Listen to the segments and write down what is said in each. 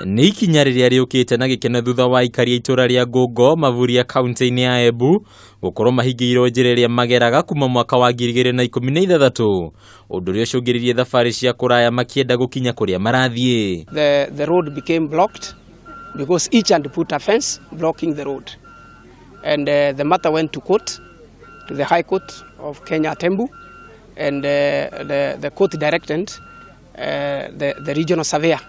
Nĩ ikinya rĩrĩa rĩũkĩte na gĩkeno thutha wa aikari a itũra rĩa Ngungo Mavuria kaunti-inĩ ya Embu gũkorwo mahingĩirwo njĩra ĩrĩa mageraga kuma mwaka wa 2016, ũndũ ũrĩa ũcũngĩrĩirie thabarĩ cia kũraya makĩenda gũkinya kũrĩa marathiĩ. The road became blocked because each had put a fence blocking the road. And the matter went to court, to the High Court of Kenya at Embu, and the court directed the regional surveyor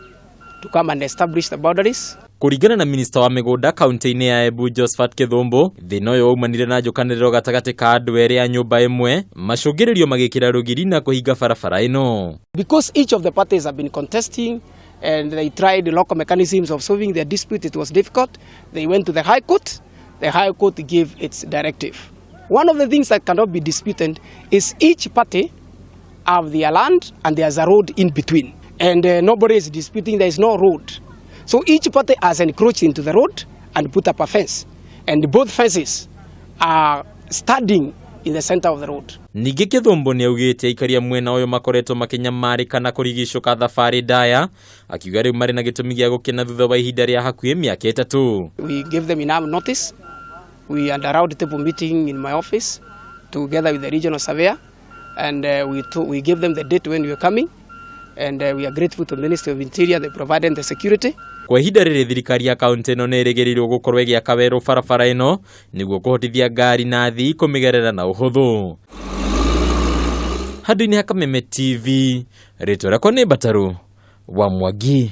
to come and establish the boundaries. Kũringana na minista wa mĩgũnda kaunti-inĩ ya Embu Josephat Kĩthũmbũ, thĩna ũyũ waumanire na njũkanĩrĩro gatagatĩ ka andũ erĩ a nyũmba ĩmwe, macũngĩrĩrio magĩkĩra rũgiri na kũhinga barabara ĩno. Because each of the parties have been contesting and they tried local mechanisms of solving their dispute, it was difficult. They went to the High Court. The High Court gave its directive. One of the things that cannot be disputed is each party have their land and there's a road in between. And nobody is disputing there is no road. So each party has encroached into the road and put up a fence. And both fences are standing in the center of the road. Ningĩ Kĩthũmbũ nĩ augĩte aikari a mwena ũyũ makoretwo makĩnyamarĩka na kũrigicũka thabarĩ ndaya, akiuga rĩu marĩ na gĩtũmi gĩa gũkena thutha wa ihinda rĩa hakuhĩ mĩaka 3. We gave them enough notice. We had a round table meeting in my office together with the regional surveyor, and we gave them the date when we were coming, and we are grateful to the Ministry of Interior. They provided the security. Kwa ihinda rĩrĩ, thirikari ya kaunti ĩno nĩ ĩrĩgĩrĩirwo gũkorwo ĩgĩaka werũ barabara ĩno nĩguo kũhotithia ngari na athii kũmĩgerera na ũhũthũ. Handũ-inĩ ha Kameme TV, rĩtwa rĩakwa nĩ Mbataru wa Mwangi.